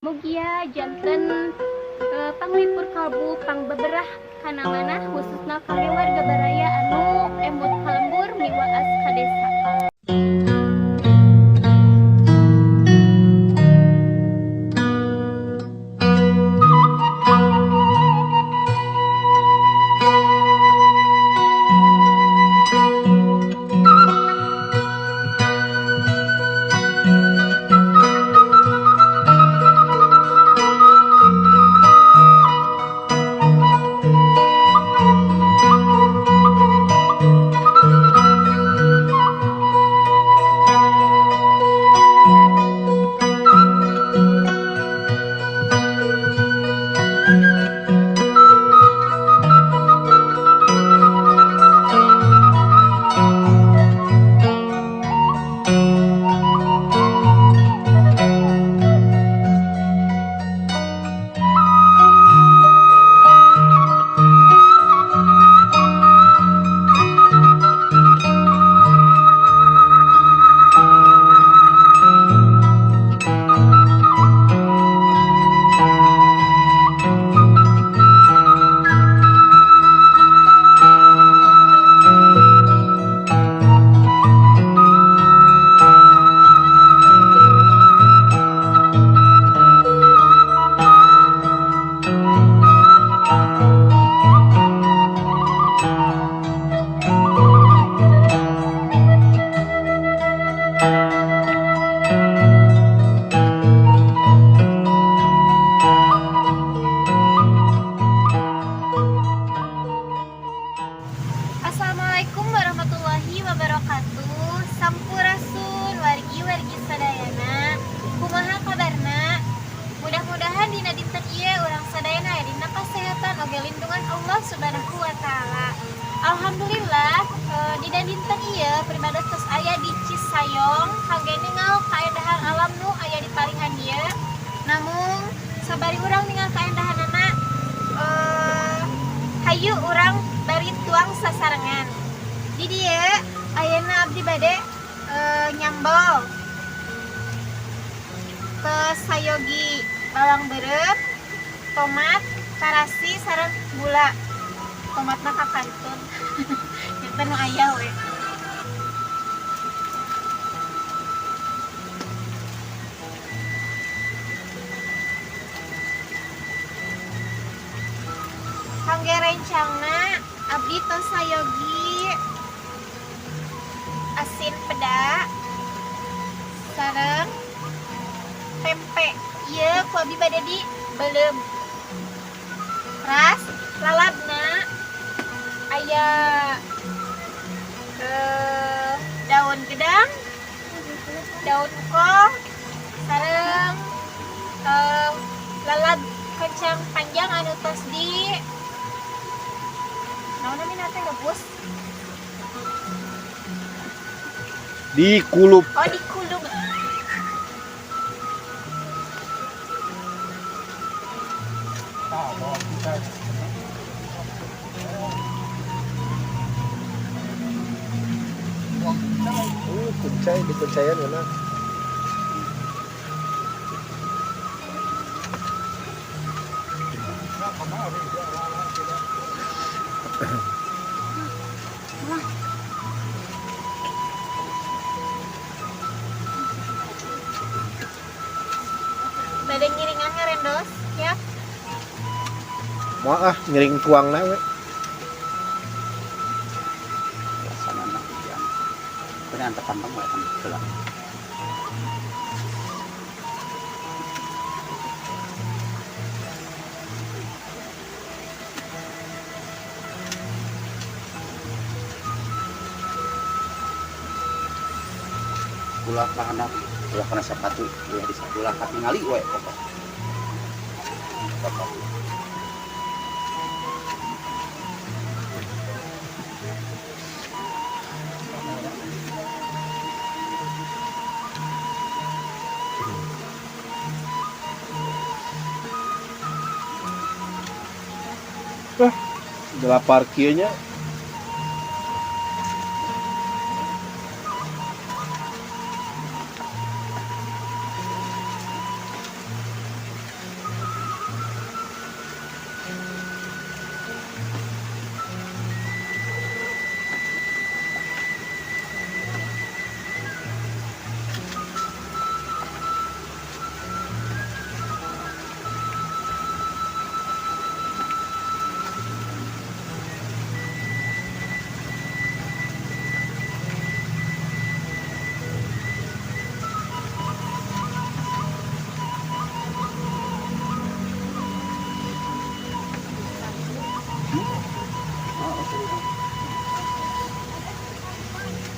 Mugia janten panglipur kalbu, pangbeberah kana manah, khususna kangge warga baraya anu emut ka lembur miwaas ka desa. Assalamualaikum warahmatullahi wabarakatuh. Sampurasun wargi-wargi sadayana. Kumaha kabarna? Mudah-mudahan dina dinten ieu urang sadayana aya dina kasehatan oge lindungan Allah Subhanahu wa Taala. Alhamdulillah, dina dinten ieu pribados tos aya di Cisayong kangge ningal kaendahan alam nu aya di palihan dieu. Namun sabari urang ningal kaendahanana, hayu urang bari tuang sasarengan. Di dieu ayeuna abdi bade nyambel. Tos sayogi bawang beureum, tomat, tarasi sareng gula. Tomatna kakantun. Nyata nu aya we. Kangge rencangna abdi tos sayogi asin peda sareng tempe. Ieu ku abdi bade di beuleum. Ras lalabna aya daun gedang, daun kol, sareng lalab kacang panjang anu tos di naon namina teh, rebus? Dikulup. Oh, dikulup. Oh, kuncai, dikuncayan enak. Bade ngiringan ngarendos ya? Moal ah, ngiring tuangna we. Suasana hujan. Ini antepan kamu ya kan gelap. Ulah ka handap, ulah kana sepatu, ulah di ulah katingali we pokok. Pokok. Wah, lapar kieu nya.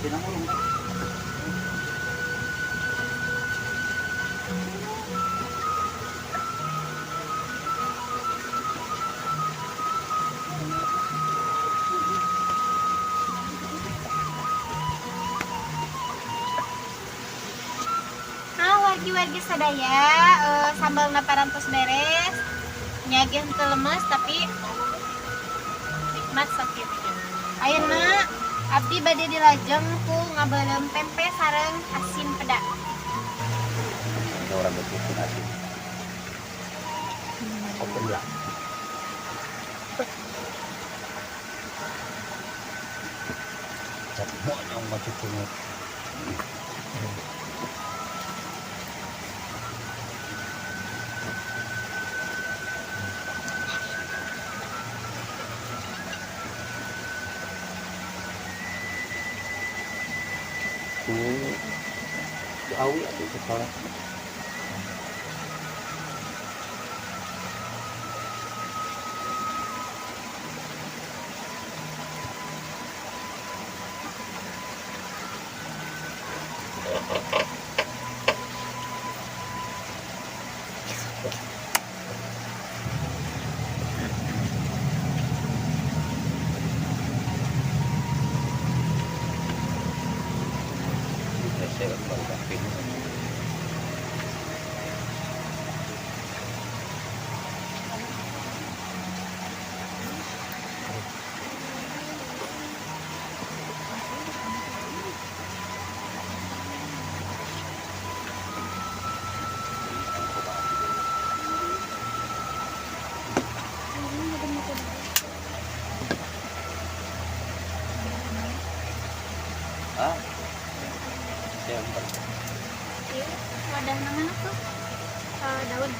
Pinangulong. Nah, wargi-wargi sadaya, sambalna parantos beres. Nya ge henteu lemes tapi nikmat sakit. Ayeuna abdi bade dilajeng ku ngabeuleum tempe sareng asin peda. Ada orang berpikir asin. Open lah. Tapi monyong mau cucunya. Tuh, awi atuh sekolah. Saya baru kafin. Ah, saya baru. Ieu wadahna mana tuh? Daun.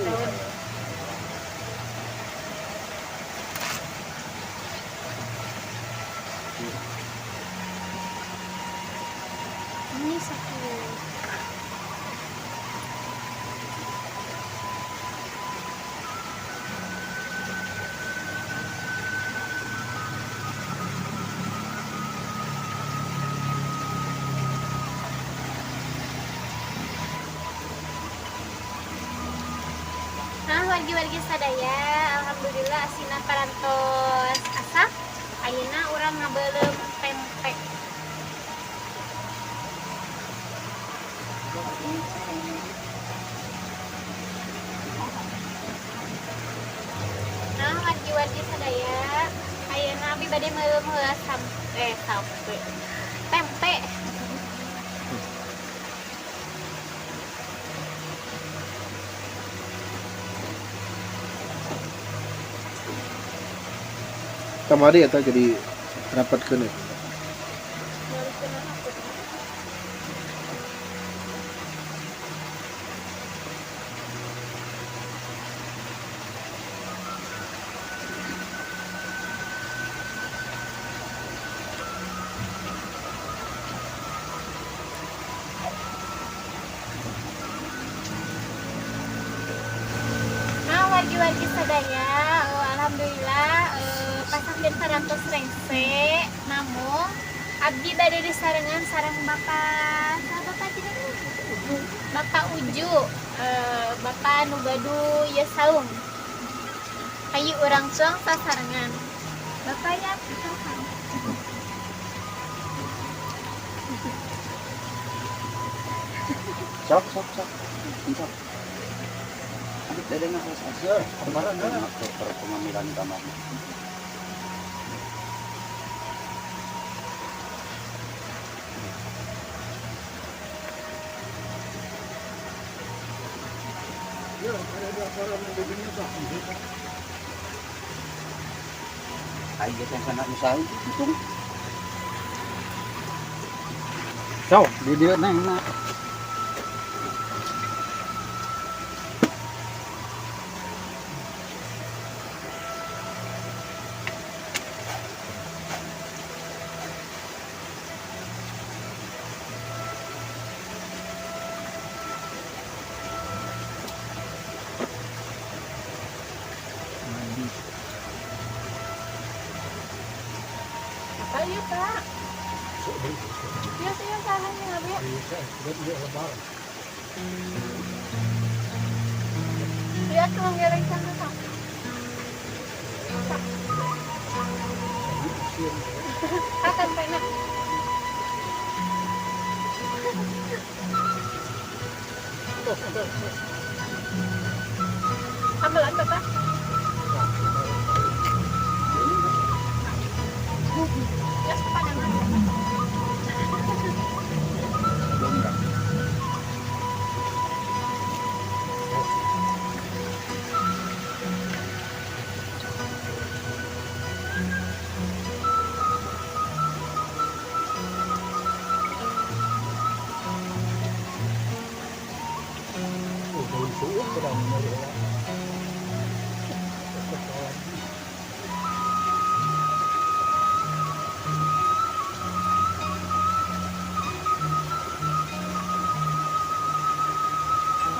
Daun. Ini satu. Nah, wargi-wargi sadaya, alhamdulillah asinna parantos asak. Ayeuna urang ngabeuleum tempe. Nah, wargi-wargi sadaya, ayeuna abi bade meuleum heula sampe tempe. Kamari eta jadi rapatkeun ya. Nah, wargi-wargi sadaya, alhamdulillah pasang parantos rengse, namun abdi bade disarengan sareng Bapak, saha Bapak tidak Bapak Uju, Bapak nu gaduh ieu saung. Hayu urang cuang sasarengan. Bapak ya, silakan. Sok, sok, sok. Sok. Abis dari nggak selesai. Kemarin kan pengambilan kamar. Ayo kita sana usaha itu. Sok. Di dia neng nah. Pak. Iya sih, saha nya abi. Iya, tuh ngeleng sana, Pak. Pak. Akan pena. Ambelan, Bapak. Ya, sepanjang. Belum.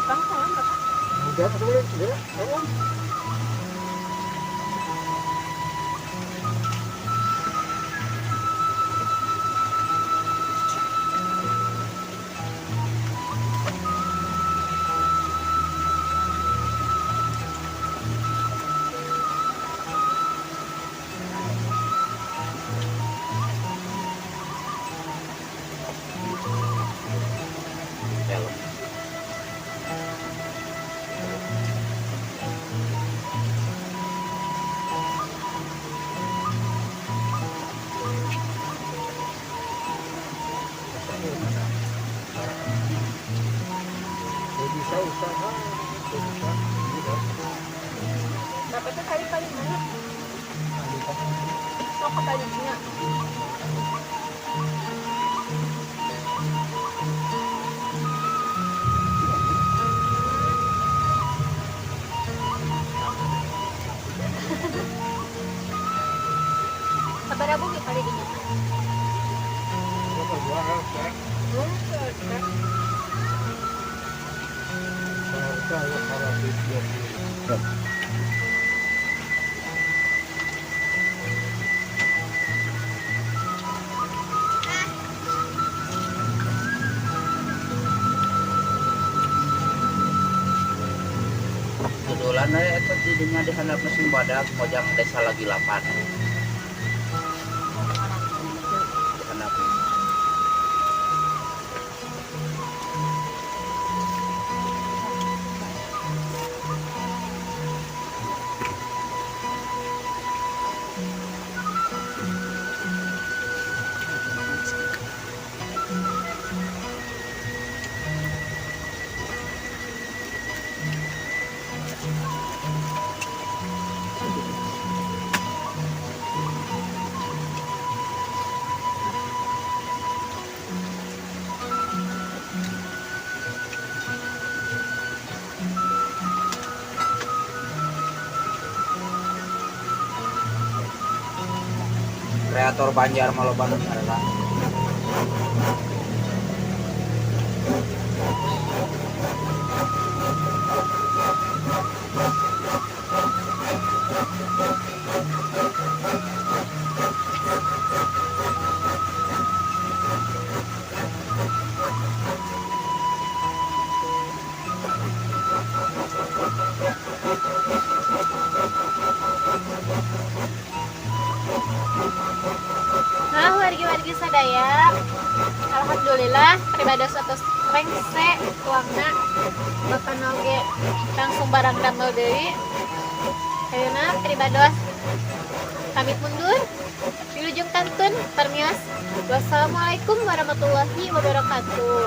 Bapak salam, Bapak. Udah, boleh, udah, tolong. Helm. Bisa usaha, bisa. Bapak tuh tadi paling mana? Oh, ke Palingnya. Kabar abu ge kali dinya. Hmm, Tudulan we eta didinya di handap mesin badak mojang desa lagi lapan. Di handap. Kreator Banjar Maloban adalah. Nah, wargi-wargi sadaya, alhamdulillah pribados atos rengse tuangna, bapak oge langsung barang damel deui. Ayeuna pribados pamit mundur. Wilujeng kantun, permios. Wassalamualaikum warahmatullahi wabarakatuh.